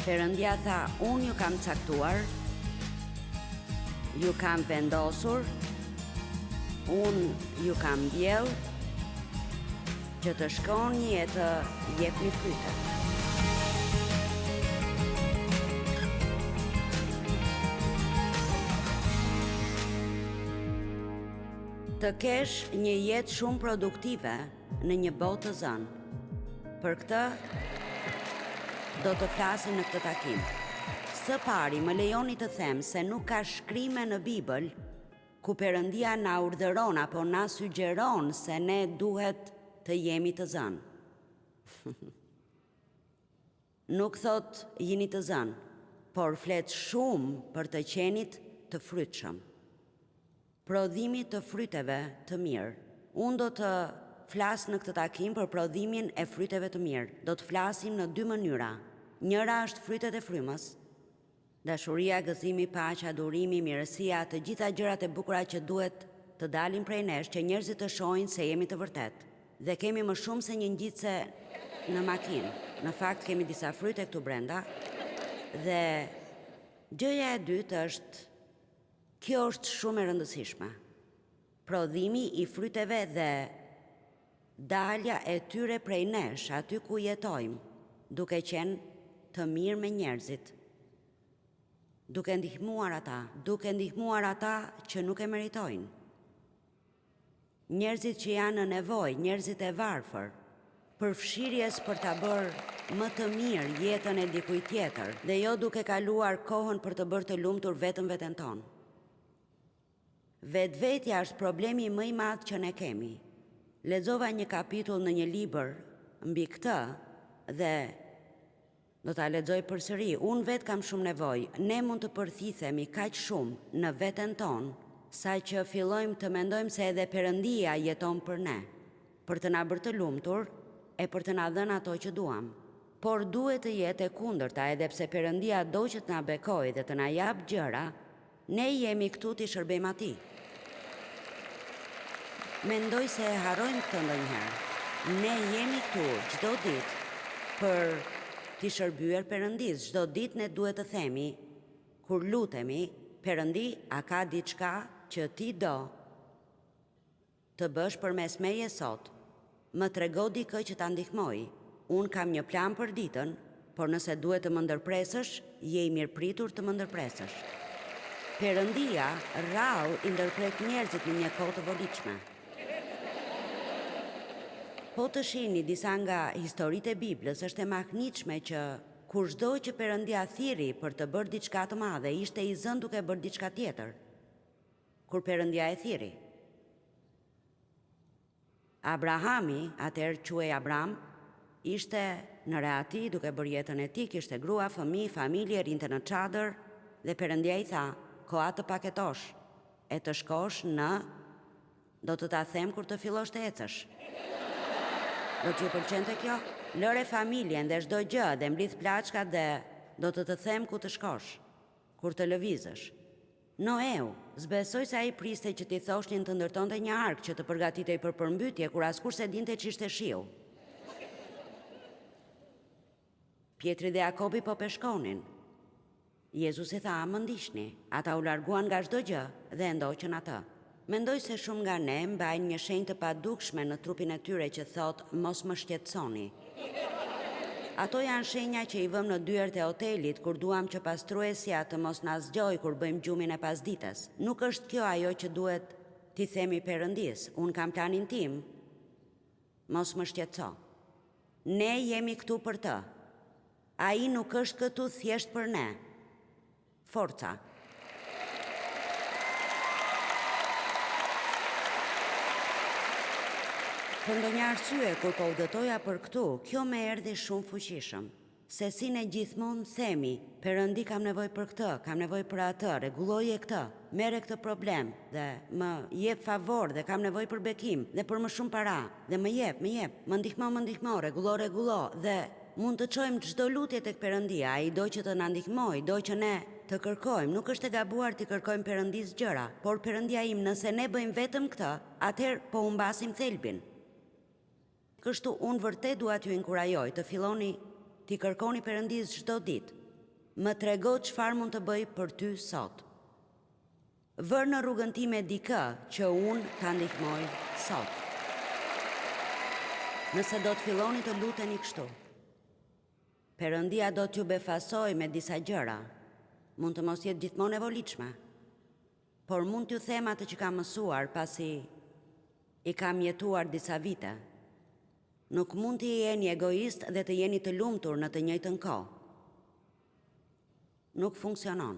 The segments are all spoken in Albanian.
Perëndia tha, unë ju kam caktuar, ju kam vendosur, unë ju kam mbjellë, që të shkoni e të jepni fryte. Të kesh një jetë shumë produktive në një botë të zënë. Për këtë do të flasim në këtë takim. Së pari, më lejoni të them se nuk ka shkrime në Bibël ku Perëndia na urdhëron apo na sugjeron se ne duhet të jemi të zënë. Nuk thotë jini të zënë, por flet shumë për të qenit të frytshëm. Prodhimit të fryteve të mirë. Unë do të flas në këtë takim për prodhimin e fryteve të mirë. Do të flasim në dy mënyra. Njëra është frytet e frymës, Dashuria, gëzimi, paqja, durimi, mirësia, të gjitha gjërat e bukura që duhet të dalin prej nesh që njerëzit të shohin se jemi të vërtetë. Dhe kemi më shumë se një ngjitëse në makinë. Në fakt kemi disa fryte këtu brenda. Dhe gjëja e dytë është kjo është shumë e rëndësishme. Prodhimi i fryteve dhe dalja e tyre prej nesh aty ku jetojmë, duke qenë të mirë me njerëzit, duke ndihmuar ata, duke ndihmuar ata që nuk e meritojnë. Njerëzit që janë në nevojë, njerëzit e varfër, përfshirjes për ta bërë më të mirë jetën e dikujt tjetër dhe jo duke kaluar kohën për të bërë të lumtur vetëm veten tonë. Vetvetja është problemi më i madh që ne kemi. Lexova një kapitull në një libër mbi këtë dhe do ta lexoj përsëri. Unë vetë kam shumë nevojë. Ne mund të përthithemi kaq shumë në veten tonë, saqë fillojmë të mendojmë se edhe Perëndia jeton për ne, për të na bërë të lumtur e për të na dhënë ato që duam. Por duhet të jetë e kundërta, edhe pse Perëndia do që të na bekojë dhe të na japë gjëra, Ne jemi këtu t'i shërbejmë Atij. Mendoj se e harrojmë këtë ndonjëherë. Ne jemi këtu çdo ditë për t'i shërbyer Perëndisë. Çdo ditë ne duhet të themi, kur lutemi, Perëndi, a ka diçka që Ti do Të bësh përmes meje sot. Më trego dikë që ta ndihmoj. Unë kam një plan për ditën, por nëse duhet të më ndërpresësh, je i mirëpritur të më ndërpresësh. Perëndia rrallë i ndërpret njerëzit në një kohë të volitshme. Po të shihni disa nga historitë e Biblës, është e mahnitshme që kushdo që Perëndia thirri për të bërë diçka të madhe, ishte i zënë duke bërë diçka tjetër. Kur Perëndia e thirri. Abrahami, atëherë quhej Abram, ishte në rehati duke bërë jetën e tij, kishte grua, fëmijë, familje, rrinte në çadër dhe Perëndia i tha, Koha të paketosh e të shkosh në Do të ta them kur të fillosh të ecësh. Do t'ju pëlqente kjo? Lëre familjen dhe çdo gjë dhe mblidh plaçkat dhe do të të them ku të shkosh. Kur të lëvizësh. Noeu, s'besoj se ai priste që t'i thoshnin të ndërtonte një arkë që të përgatitej për përmbytje kur askush s'e dinte ç'ishte shiu. Pjetri dhe Jakobi po peshkonin. Jezusi tha, Më ndiqni. Ata u larguan nga çdo gjë dhe e ndoqën atë. Mendoj se shumë nga ne mbajnë një shenjë të padukshme në trupin e tyre që thotë mos më shqetësoni. Ato janë shenja që i vëmë në dyert e hotelit kur duam që pastruesja të mos na zgjojë kur bëjmë gjumin e pasdites. Nuk është kjo ajo që duhet t'i themi Perëndisë, unë kam planin tim, mos më shqetëso. Ne jemi këtu për të. Ai nuk është këtu thjesht për ne. Forca. Për ndonjë arsye, kur po udhëtoja për këtu, kjo më erdhi shumë fuqishëm. Se si ne gjithmonë themi, Perëndi kam nevojë për këtë, kam nevojë për atë, rregulloje këtë, merre këtë problem dhe më jep favor dhe kam nevojë për bekim dhe për më shumë para dhe më jep, më jep, më ndihmo, më ndihmo, rregullo, rregullo dhe Mund të çojmë çdo lutje tek Perëndia, Ai do që të na ndihmojë, do që ne të kërkojmë, nuk është e gabuar t'i kërkojmë Perëndisë gjëra, por Perëndia im, nëse ne bëjmë vetëm këtë, atëherë po humbasim thelbin. Kështu, unë vërtet dua t'ju inkurajoj të filloni t'i kërkoni Perëndisë çdo ditë. Më trego çfarë mund të bëj për ty sot. Vër në rrugën time dikë që unë ta ndihmoj sot. Nëse do të filloni të luteni kështu, Perëndia do t'ju befasojë me disa gjëra. Mund të mos jetë gjithmonë e volitshme, por mund t'ju them atë që kam mësuar pasi i kam jetuar disa vite. Nuk mund të jeni egoist dhe të jeni të lumtur në të njëjtën kohë. Nuk funksionon.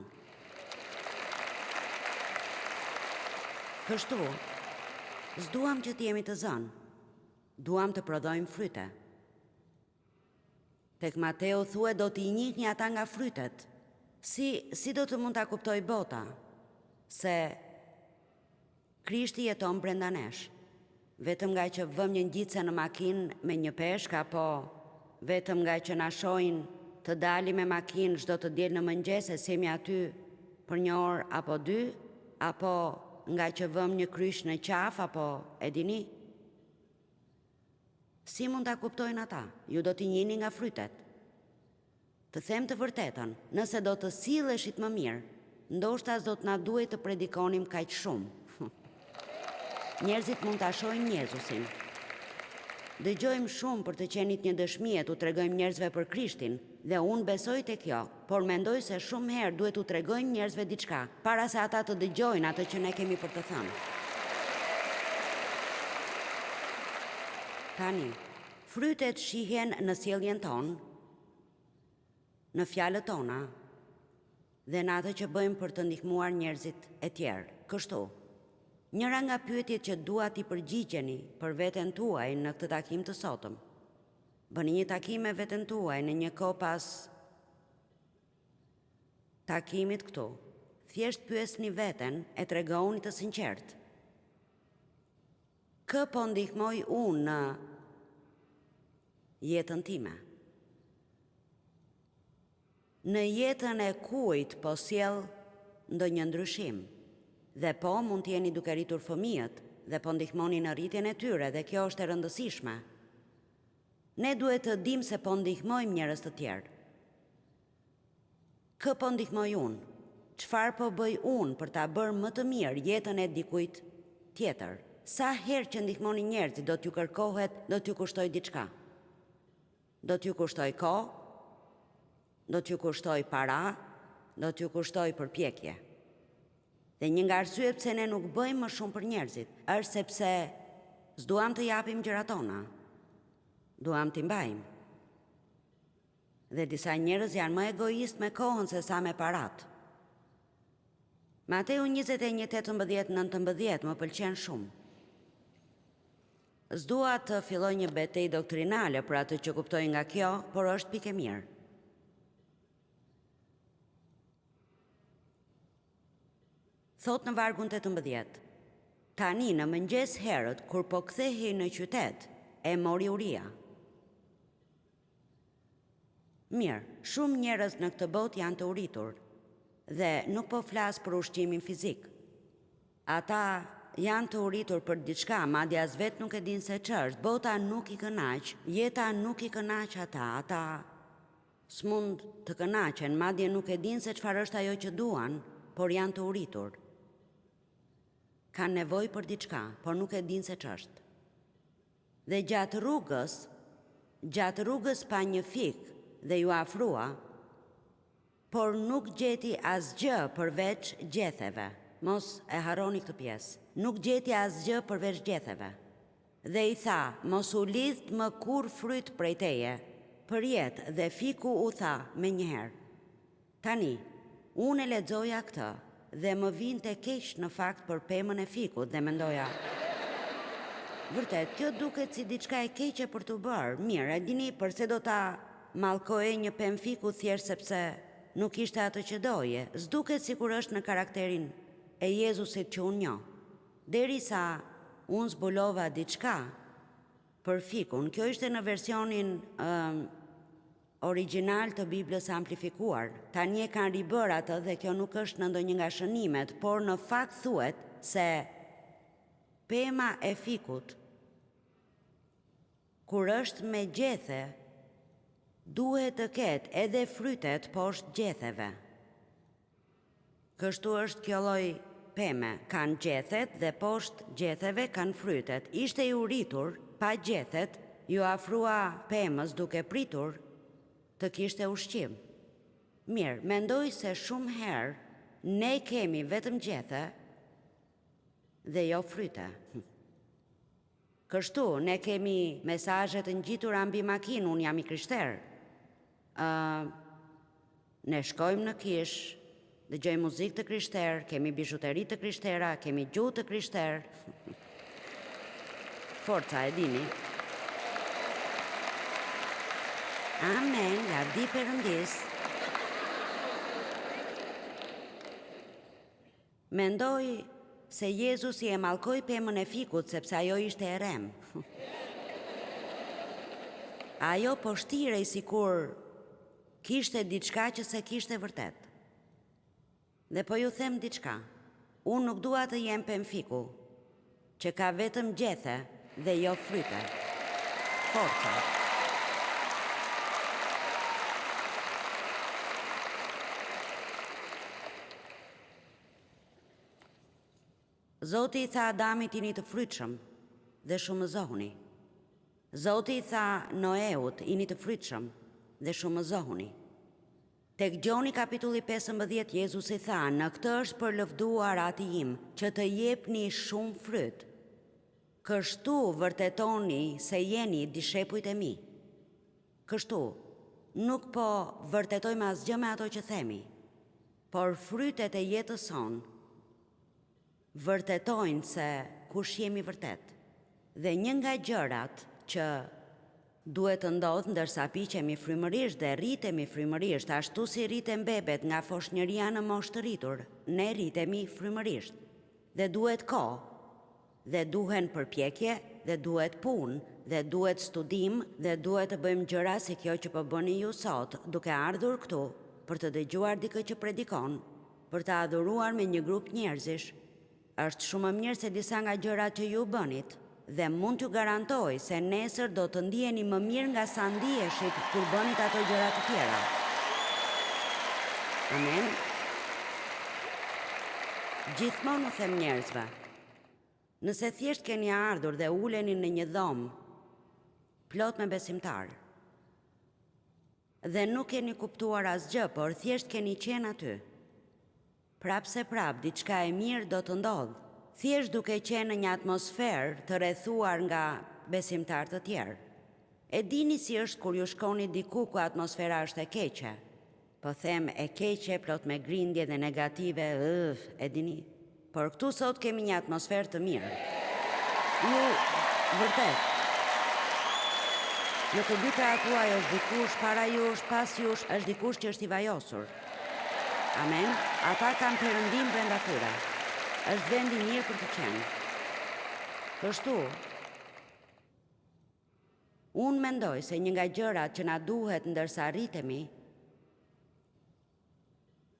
Kështu, s'duam që të jemi të zënë. Duam të prodhojmë fryte. Tek Mateu thuhet do t'i njihni ata nga frytet. Si, si do të mund ta kuptojë bota se Krishti jeton brenda nesh. Vetëm nga që vëmë një ngjitëse në makinë me një peshk apo vetëm nga që na shohin të dalim me makinë çdo të diel në mëngjes e s'jemi aty për një orë apo dy, apo nga që vëmë një kryq në qafë apo e dini? Si mund ta kuptojnë ata? Ju do t'i njihni nga frytet. Të them të vërtetën, nëse do të silleshit më mirë, ndoshta s'do të na duhej të predikonim kaq shumë. Njerëzit mund ta shohin Jezusin. Dëgjojmë shumë për të qenit një dëshmi e t'u tregojmë njerëzve për Krishtin, dhe unë besoj te kjo, por mendoj se shumë herë duhet t'u tregojmë njerëzve diçka, para se ata të dëgjojnë atë që ne kemi për të thënë. Tani, frytet shihen në sjelljen tonë, në fjalët tona dhe në atë që bëjmë për të ndihmuar njerëzit e tjerë. Kështu, njëra nga pyetjet që dua t'i përgjigjeni për veten tuaj në këtë takim të sotëm. Bëni një takim me veten tuaj në një kohë pas takimit këtu. Thjesht pyesni veten e tregohuni të sinqertë. Kë po ndihmoj unë në jetën time? Në jetën e kujt po sjell ndonjë ndryshim? Dhe po, mund të jeni duke rritur fëmijët dhe po ndihmoni në rritjen e tyre dhe kjo është e rëndësishme. Ne duhet të dimë se po ndihmojmë njerëz të tjerë. Kë po ndihmoj unë? Çfarë po bëj unë për ta bërë më të mirë jetën e dikujt tjetër? Sa herë që ndihmoni njerëzit do t'ju kërkohet, do t'ju kushtojë diçka. Do t'ju kushtojë kohë, do t'ju kushtojë para, do t'ju kushtojë përpjekje. Dhe një nga arsyet pse ne nuk bëjmë më shumë për njerëzit, është sepse s'duam të japim gjërat tona. Duam t'i mbajmë. Dhe disa njerëz janë më egoistë me kohën se sa me paratë. Mateu 21, 18, 19 më pëlqen shumë. S'dua të filloj një betejë doktrinale për atë që kuptoj nga kjo, por është pikë e mirë. Thotë në vargun 18. Tani në mëngjes herët, kur po kthehej në qytet, e mori uria. Mirë, shumë njerëz në këtë botë janë të uritur. Dhe nuk po flas për ushqimin fizik. Ata janë të uritur për diçka, madje as vetë nuk e dinë se ç'është. Bota nuk i kënaq, jeta nuk i kënaq ata, ata s'mund të kënaqen, madje nuk e dinë se çfarë është ajo që duan, por janë të uritur. Kanë nevojë për diçka, por nuk e dinë se ç'është. Dhe gjatë rrugës, gjatë rrugës pa një fik dhe iu afrua, por nuk gjeti asgjë përveç gjetheve. Mos e harroni këtë pjesë. Nuk gjeti asgjë përveç gjetheve. Dhe i tha, mos u lidhtë më kurrë fryt prej teje, përjetë, dhe fiku u tha menjëherë. Tani, unë e lexoja këtë dhe më vinte keq në fakt për pemën e fikut dhe mendoja, Vërtet, kjo duket si diçka e keqe për t'u bërë. Mirë, e dini përse do ta mallkoje një pemë fiku thjesht sepse nuk ishte atë që doje? S'duket sikur është në karakterin e Jezusit që unë njoh. Derisa unë zbulova diçka për fikun, kjo ishte në versionin ë origjinal të Biblës së amplifikuar. Tani e kanë ribërë atë dhe kjo nuk është në ndonjë nga shënimet, por në fakt thuhet se pema e fikut kur është me gjethe. Duhet të ketë edhe frytet poshtë gjetheve. Kështu është kjo lloj peme, kanë gjethet dhe poshtë gjetheve kanë frytet. Ishte i uritur, pa gjethet, iu afrua pemës duke pritur të kishte ushqim. Mirë, mendoj se shumë herë ne kemi vetëm gjethe dhe jo fryte. Kështu, ne kemi mesazhe të ngjitura mbi makinë, unë jam i krishterë. Ë, ne shkojmë në kishë, dëgjojmë muzikë të krishterë, kemi bizhuteri të krishtera, kemi gjuhë të krishterë. Forca, e dini. Amen, lavdi Perëndisë. Mendoj se Jezusi e mallkoi pemën e fikut sepse ajo ishte e rremë. Ajo po shtirej sikur kishte diçka që s'e kishte vërtet. Dhe po ju them diçka, unë nuk dua të jem pemë fiku, që ka vetëm gjethe dhe jo fryte. Forca. Zoti i tha Adamit jini të frytshëm dhe shumëzohuni. Zoti i tha Noeut jini të frytshëm dhe shumëzohuni. Tek Gjoni kapitulli 15 Jezusi tha, në këtë është përlëvduar ati im, që të jepni shumë fryt. Kështu vërtetoni se jeni dishepujt e mi. Kështu, nuk po vërtetojmë asgjë me ato që themi, por frytet e jetës sonë vërtetojnë se kush jemi vërtet. Dhe një nga gjërat që duhet të ndodhë ndërsa piqemi frymërisht dhe rritemi frymërisht, ashtu si rriten bebet nga foshnjëria në moshë të rritur, ne rritemi frymërisht. Dhe duhet kohë, Dhe duhen përpjekje, dhe duhet punë, dhe duhet studim, dhe duhet të bëjmë gjëra si kjo që po bëni ju sot, duke ardhur këtu, për të dëgjuar dikë që predikon, për të adhuruar me një grup njerëzish. Është shumë më mirë se disa nga gjërat që ju bënit, dhe mund t'ju garantoj se nesër do të ndiheni më mirë nga sa ndiheshit kur bënit ato gjëra të tjera. Amen. Gjithmonë u them njerëzve, Nëse thjesht keni ardhur dhe uleni në një dhomë plot me besimtarë dhe nuk keni kuptuar asgjë, por thjesht keni qenë aty, prapëseprapë diçka e mirë do të ndodhë, thjesht duke qenë në një atmosferë të rrethuar nga besimtarë të tjerë. E dini si është kur ju shkoni diku ku atmosfera është e keqe, Po them e keqe plot me grindje dhe negative ëh e dini por këtu sot kemi një atmosferë të mirë ju vërtet në të dy krahët tuaj është dikush para jush pas jush është dikush që është i vajosur amen ata kanë perëndinë brenda tyre është vend i mirë për të qenë kështu Unë mendoj se një nga gjërat që na duhet ndërsa rritemi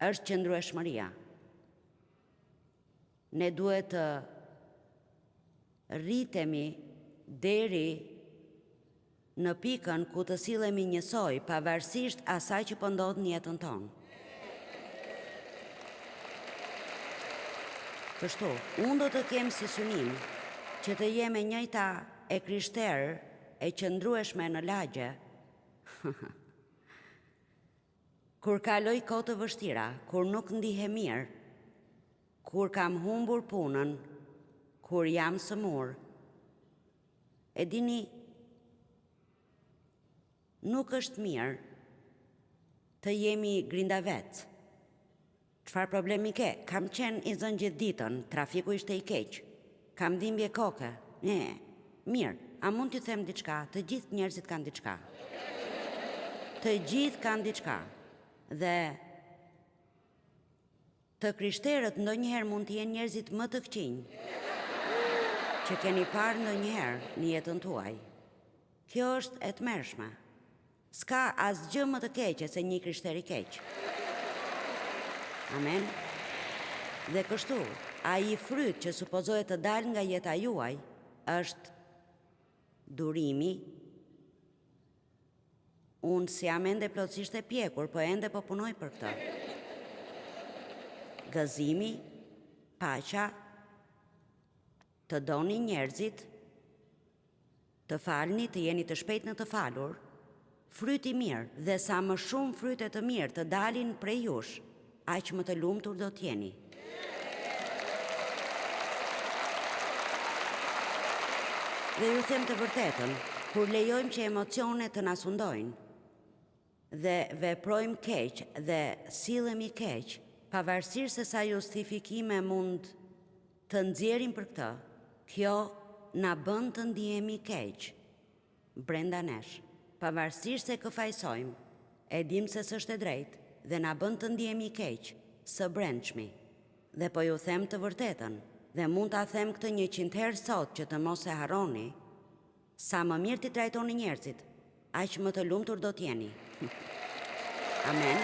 është qëndrueshmëria. Ne duhet të rritemi deri në pikën ku të sillemi njësoj, pavarësisht asaj që po ndodh në jetën tonë. Kështu, unë do të kem si synim që të jem e njëjta e krishterë e qëndrueshme në lagje. Kur kaloj kohë të vështira, kur nuk ndihem mirë, kur kam humbur punën, kur jam sëmurë. E dini, nuk është mirë të jemi grindavec. Çfarë problemi ke? Kam qenë i zënë gjithë ditën, trafiku ishte i keq. Kam dhimbje koke. Ne. Mirë, a mund t'ju them diçka? Të gjithë njerëzit kanë diçka. Të gjithë kanë diçka. Dhe të krishterët ndonjëherë mund të jenë njerëzit më të këqinj që keni parë ndonjëherë në jetën tuaj. Kjo është e tmerrshme. S'ka asgjë më të keqe se një i krishterë i keq. Amen. Dhe kështu, ai fryt që supozohet të dalë nga jeta juaj është durimi. Unë s'jam ende plotësisht e pjekur, po ende po punoj për këtë. Gëzimi, paqa, të doni njerëzit, të falni, të jeni të shpejtë në të falur, fryt i mirë dhe sa më shumë fryte të mirë të dalin prej jush, aq më të lumtur do të jeni. Dhe ju them të vërtetën, kur lejojmë që emocionet të na sundojnë dhe veprojmë keq dhe sillemi keq, pavarësisht se sa justifikime mund të nxjerrim për këtë, kjo na bën të ndihemi keq. Brenda nesh. Pavarësisht se kë fajësojmë, e dimë se s'është e drejtë dhe na bën të ndihemi keq, së brendshmi. Dhe po ju them të vërtetën, dhe mund ta them këtë 100 herë sot që të mos e harroni, sa më mirë t'i trajtoni njerëzit, aq më të lumtur do të jeni. Amen.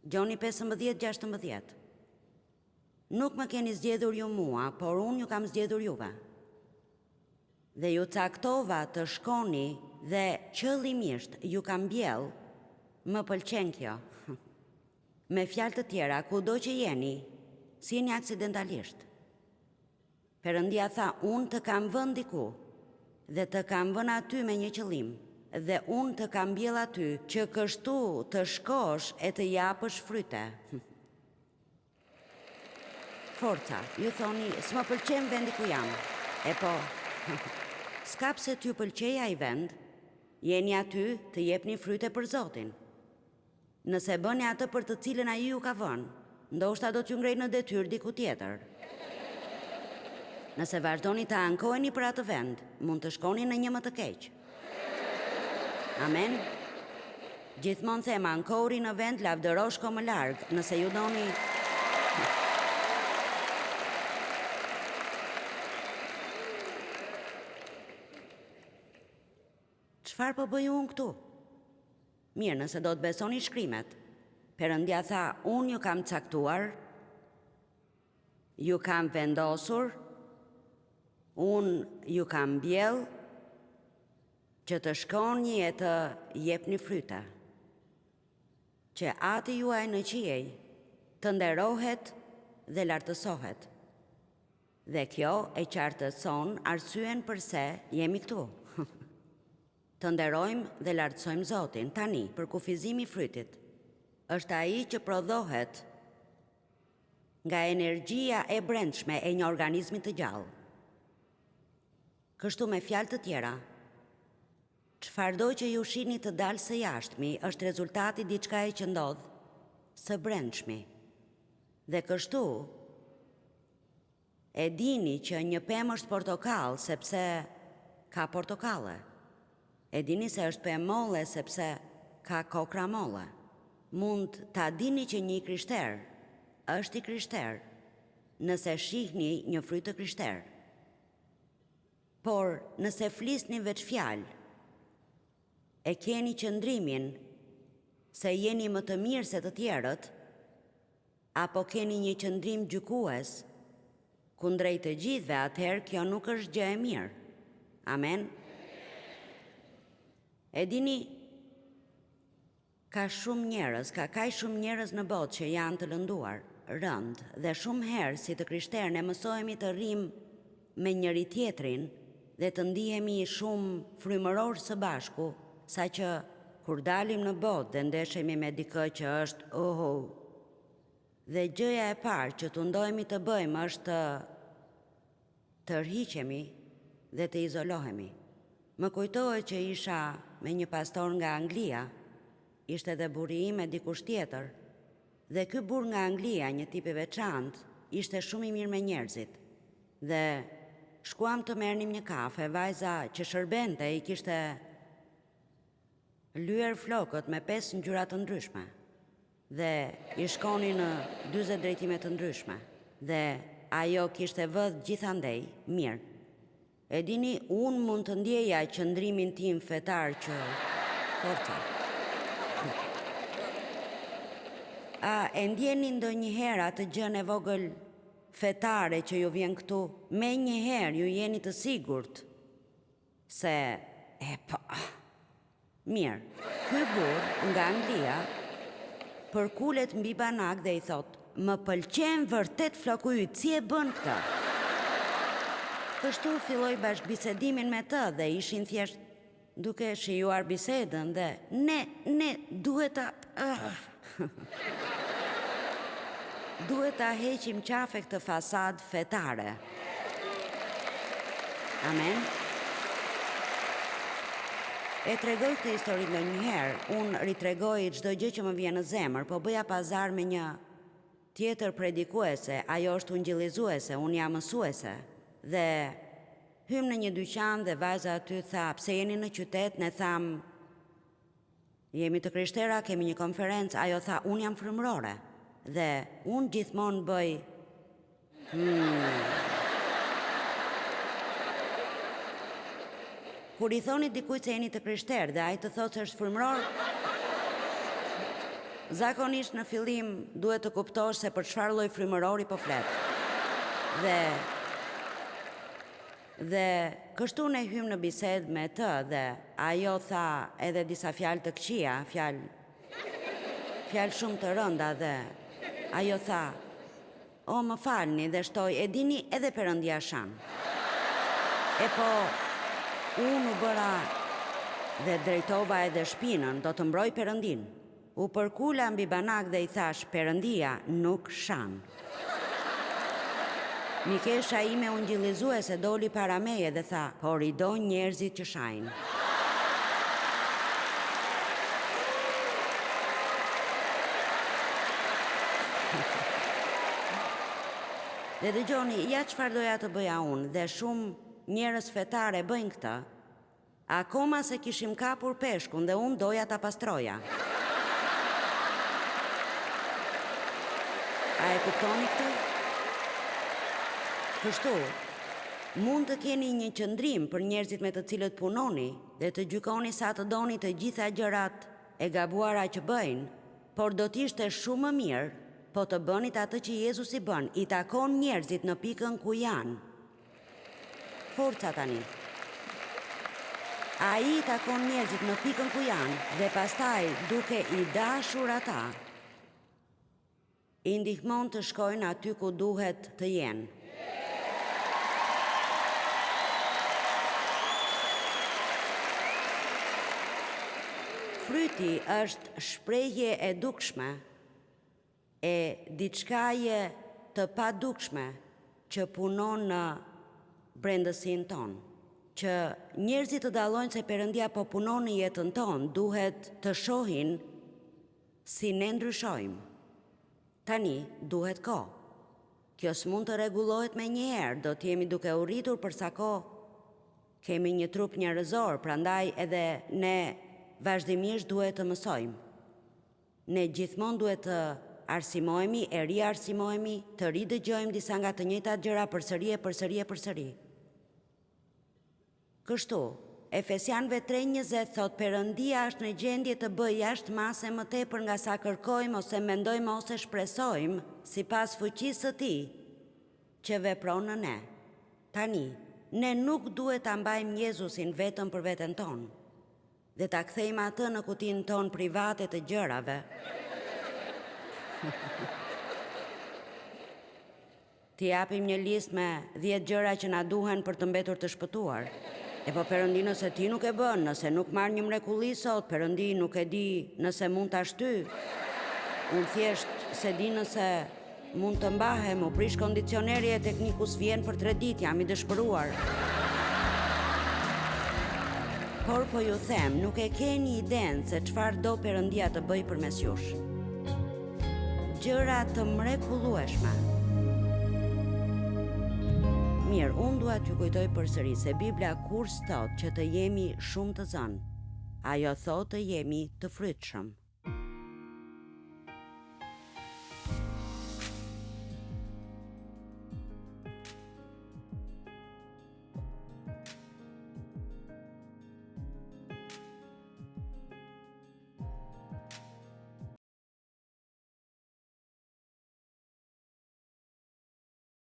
Gjoni 15, 16. Nuk më keni zgjedhur ju mua, por unë ju kam zgjedhur juve. Dhe ju caktova të shkoni dhe qëllimisht ju kam mbjellë, më pëlqen kjo. Me fjalë të tjera, kudo që jeni, s'jeni aksidentalisht. Perëndia tha, Unë të kam vënë diku, dhe të kam vënë aty me një qëllim, dhe unë të kam mbjellë aty, që kështu të shkosh e të japësh fryte. Forca, ju thoni, s'më pëlqen vendi ku jam. E po, s'ka pse t'ju pëlqejë ai vend, jeni aty të jepni fryte për Zotin. Nëse bëni atë për të cilën ai ju ka vënë, ndoshta do t'ju ngrejë në detyrë diku tjetër. Nëse vazhdoni të ankoheni për atë vend, mund të shkoni në një më të keq. Amen. Gjithmonë them ankohu rri në vend, lavdëro shko më larg, nëse ju doni Çfarë po bëj unë këtu? Mirë, nëse do të besoni shkrimet, Perëndia tha, unë ju kam caktuar, ju kam vendosur, unë ju kam mbjellë, që të shkoni e të jepni fryte, që ati juaj në qiej të nderohet dhe lartësohet. Dhe kjo e qartëson arsyen përse jemi këtu. Të nderojmë dhe lartësojmë Zotin. Tani, përkufizimi i frytit është ai që prodhohet nga energjia e brendshme e një organizmi të gjallë. Kështu me fjalë të tjera, çfarëdo që ju shihni të dalë së jashtmi është rezultati i diçkaje që ndodh së brendshmi. Dhe kështu, E dini që një pemë është portokall sepse ka portokalle. E dini se është pemë molle sepse ka kokrra molle. Mund ta dini që një i krishterë është i krishterë nëse shihni një fryt të krishterë. Por nëse flisni veç fjalë, e keni qëndrimin se jeni më të mirë se të tjerët, Apo keni një qëndrim gjykues kundrejt të gjithëve atëherë kjo nuk është gjë e mirë. Amen. E dini, ka shumë njerëz, ka kaq shumë njerëz në botë që janë të lënduar, rëndë, dhe shumë herë si të krishterë ne mësohemi të rrimë me njëri-tjetrin dhe të ndihemi shumë frymërorë së bashku, saqë kur dalim në botë dhe ndeshemi me dikë që është oh, dhe gjëja e parë që tundohemi të bëjmë është të tërhiqemi dhe të izolohemi. Më kujtohet që isha me një pastor nga Anglia, ishte dhe burri im e dikush tjetër, dhe ky burrë nga Anglia, një tip i veçantë, ishte shumë i mirë me njerëzit. Dhe shkuam të merrnim një kafe, vajza që shërbente i kishte lyer flokët me pesë ngjyra të ndryshme dhe i shkonin në 40 drejtime të ndryshme dhe ajo kishte vëth gjithandej, mirë. E dini, unë mund të ndjeja qëndrimin tim fetar që forca. A e ndjeni ndonjëherë atë gjënë e vogël? fetare që ju vjen këtu, menjëherë ju jeni të sigurt se e po. Mirë, ky burrë nga Anglia përkulet mbi banak dhe i thotë, Më pëlqen vërtet floku yt, si e bën këtë? Kështu filloi bashkëbisedimin me të dhe ishin thjesht duke shijuar bisedën dhe ne, ne duhet ta Duhet ta heqim qafe këtë fasadë fetare. Amen. E tregoj këtë histori ndonjëherë, unë ritregoj çdo gjë që më vjen në zemër, po bëja pazar me një tjetër predikuese, ajo është ungjillizuese, unë jam mësuese. Dhe hymë në një dyqan dhe vajza aty tha, pse jeni në qytet, ne thamë, Jemi të krishtera, kemi një konferencë, ajo tha, unë jam frymërore. Dhe unë gjithmonë bëj hmm. Kur i thoni dikujt se jeni të krishterë dhe ai të thotë se është frymëror, zakonisht në fillim duhet të kuptosh se për çfarë lloj frymërori po flet. Dhe Dhe kështu ne hymë në bisedë me të dhe ajo tha edhe disa fjalë të këqija, fjalë fjalë shumë të rënda dhe ajo tha, O, më falni dhe shtoi, e dini edhe Perëndia shan. E po, unë u bëra dhe drejtova edhe shpinën, do të mbroj Perëndinë. U përkula mbi banak dhe i thashë, Perëndia nuk shan. Mikesha ime ungjillizuese doli para meje dhe tha, Por i do njerëzit që shajnë. Dhe dëgjoni, ja çfarë doja të bëja unë, dhe shumë njerëz fetarë e bëjnë këtë, Akoma s'e kishim kapur peshkun dhe unë doja ta pastroja. A e kuptoni këtë? Kështu, mund të keni një qëndrim për njerëzit me të cilët punoni dhe të gjykoni sa të doni të gjitha gjërat e gabuara që bëjnë, por do të ishte shumë më mirë po të bënit atë që Jezusi bën, i takon njerëzit në pikën ku janë. Forca tani. Ai i takon njerëzit në pikën ku janë dhe pastaj duke i dashur ata, i ndihmon të shkojnë aty ku duhet të jenë. Fryti është shprehje e dukshme e diçkaje të padukshme që punon në brendësinë tonë. Që njerëzit të dallojnë se Perëndia po punon në jetën tonë, duhet të shohin si ne ndryshojmë. Tani, duhet kohë. Kjo s'mund të rregullohet menjëherë, do të jemi duke u rritur për sa kohë kemi një trup njerëzor, prandaj edhe ne vazhdimisht duhet të mësojmë. Ne gjithmonë duhet të arsimohemi e riarsimohemi, të ridëgjojmë disa nga të njëjtat gjëra përsëri e përsëri e përsëri. Kështu, Efesianëve 3:20 thotë Perëndia është në gjendje të bëjë jashtë mase më tepër nga sa kërkojmë ose mendojmë ose shpresojmë, sipas fuqisë së Tij që vepron në ne. Tani, ne nuk duhet ta mbajmë Jezusin vetëm për veten tonë. Dhe ta kthejmë atë në kutinë tonë private të gjërave. T'i japim një listë me 10 gjëra që na duhen për të mbetur të shpëtuar. E po Perëndi nëse ti nuk e bën, nëse nuk marr një mrekulli sot, Perëndi nuk e di nëse mund ta shtyj. Unë thjesht s'e di nëse Mund të mbahem, u prish kondicioneri e tekniku s'vjen për tre ditë, jam i dëshpëruar. Por po ju them, nuk e keni idenë se çfarë do Perëndia të bëjë përmes jush. Gjëra të mrekullueshme. Mirë, unë dua t'ju kujtoj përsëri se Bibla kurrë s'thotë që të jemi shumë të zënë. Ajo thotë të jemi të frytshëm.